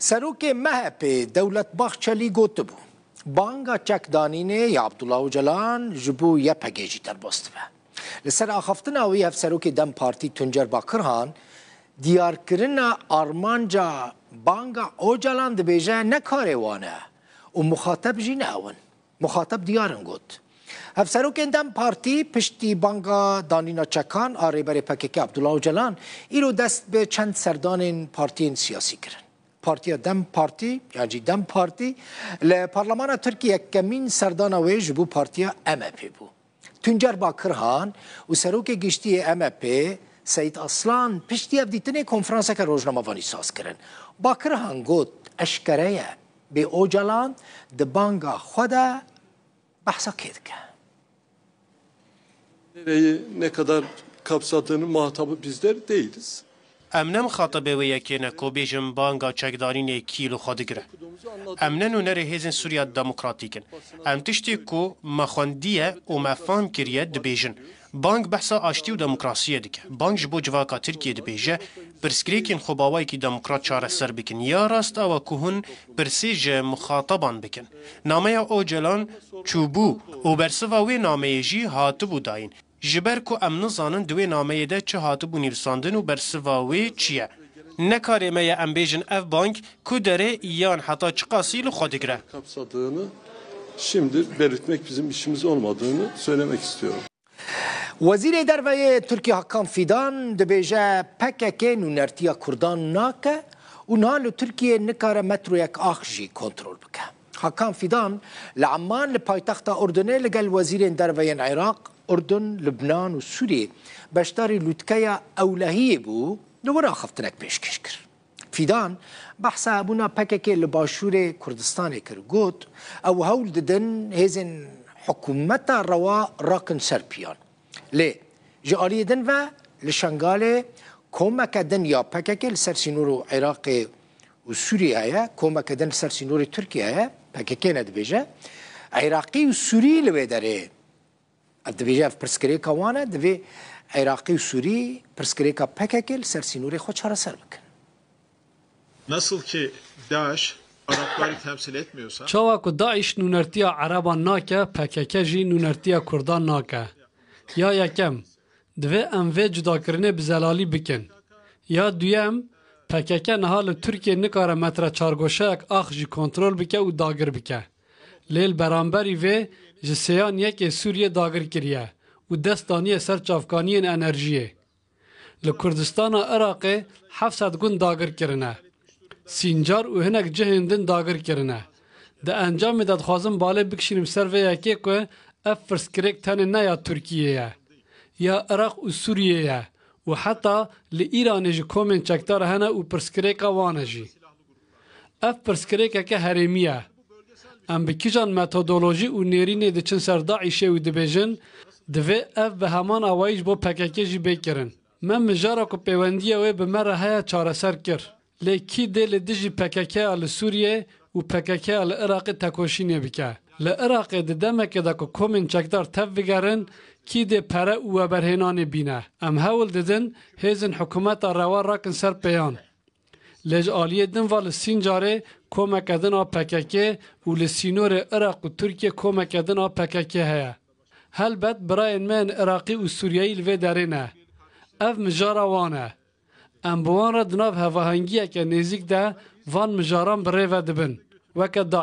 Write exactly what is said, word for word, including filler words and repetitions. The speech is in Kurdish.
Serokê M H P Dewlet Bahçelî gotibû, banga çekdanînê ya Abdullah Ocalan ji bo Y P G jî derbas dibe. Li ser axaftina wî hevserokê DEM Partî Tuncer Bakirhan diyarkirina armanca banga Ocalan dibêje ne karê wan e û muxateb jî ne ew in. Muxateb diyar in got. Hevserokên DEM Partî piştî banga danîna çekan a Rêberê P K K Abdullah Ocalan îro dest bi çend serdanên partiyên siyasî kirin. Partiya DEM Partî, yan jî DEM Partî, li Parlemana Tirkiyê yekemîn serdana wê ji bo partiya M H P bû. Tuncer Bakirhan û Serokê Giştî yê M H P Seyîd Aslan piştî ev dîtinê konferanseke rojnamevanî saz kirin. Bakirhan got, eşkere ye, bê Ocalan di banga xwe de behsa kê dike? Nereyi ne kadar kapsadığını muhatabı bizler değiliz. Em ne mixatibê wê yekê ne ku bêjin banga çekdanînê kî li xwe digire. Em ne nûnerê Hêzên Sûriya Demokratîk in. Em tiştê ku me xwendiye û me fehm kiriye dibêjin. Bang behsa aştî û demokrasiyê dike. Bang ji bo civaka Tirkiyê dibêje, pirsgirêkên xwe bi awayekî demokrat çareser bikin. Ya rast ew e ku hûn pirsê ji muxataban bikin. Nameya Ocalan çûbû û bersiva wê nameyê jî hatibû dayîn. Ji ber ku em nizanin di wê nameyê de çi hatibû nivîsandin û bersiva wê çi ye. Ne karê me ye em bêjin ev bang ku derê yan heta çiqasî li xwe digire. Kapsadığını şimdi belirtmek bizim işimiz olmadığını söylemek istiyorum. Wezîrê Derve yê Tirkiyê Hakan Fidan dibêje P K K nûnertiya Kurdan nake û niha li Tirkiyê nikare metroyek ax jî kontrol bike. Hakan Fidan li Emman li paytexta Urdunê li gel wezîrên derve yên Iraq, Urdun, Lubnan û Sûriyê beşdarî lûtkeya ewlehiyê bû, li wir axaftinek pêşkêş kir. Fîdan behsa hebûna P K K li başûrê Kurdistanê kir, got, ew hewl didin hêzên hikûmeta rewa rakin ser piyan. Lê ji aliyê din ve li Şengalê komeke din ya P K K li ser sînor û Iraqê û Sûriyê heye, komeke din li ser sînorê Tirkiyê heye, P K K ne dibêje. Iraqî û Sûrî li wê derê Ev dibêje ev pirsgirêka wan e, divê Iraqî û Sûrî pirsgirêka P K K li ser sînorê xwe çareser bikin. Nasıl ki DAEŞ Arapları temsil etmiyorsa, Çawa ku DAIŞ nûnertiya Ereban nake, P K K jî nûnertiya Kurdan nake. Ya yekem, divê em vê cudakirinê bi zelalî bikin. Ya duyem, P K K niha li Tirkiyê nikare metre çargoşeyek ax jî kontrol bike û dagir bike. Lê li beramberî vê ji sêyan yekê Sûriyê dagir kiriye û dest daniye ser çavkaniyên enerjiyê. Li Kurdistana Iraqê heft sed gund dagir kirine. Sîncar û hinek cihên din dagir kirine. Di encamê de dixwazim balê bikişînim ser vê yekê ku ev pirsgirêk tenê ne ya Tirkiyê ye, ya Iraq û Sûriyê ye û heta li Îranê jî komên çekdar hene û pirsgirêka wan e jî. Ev pirsgirêkeke herêmî ye. Em bi kîjan metodolojî û nêrînê diçin ser DAIŞê û dibêjin, divê ev bi heman awayî ji bo P K K jî bê kirin. Me mijara ku pêwendiya wê bi me re heye çareser kir. Lê kî dê li dijî P K K ya li Sûriyê û P K K ya li Iraqê tekoşînê bike? Li Iraqê di demekê de ku komên çekdar tev bigerin, kî dê pere û weberhênanê bîne? Em hewl didin hêzên hikûmeta rewa rakin ser pêyan. Lê ji aliyê din ve li Sîncarê komeke din a P K K û li sînorê Iraq û Tirkiyê komeke din a P K K heye. Helbet birayên me yên Iraqî û Sûriyeyî li vê derê ne. Ev mijara wan e. Em bi wan re di nav hevahengiyeke nêzîk de van mijaran bi rê ve dibin. Weke DAIŞ.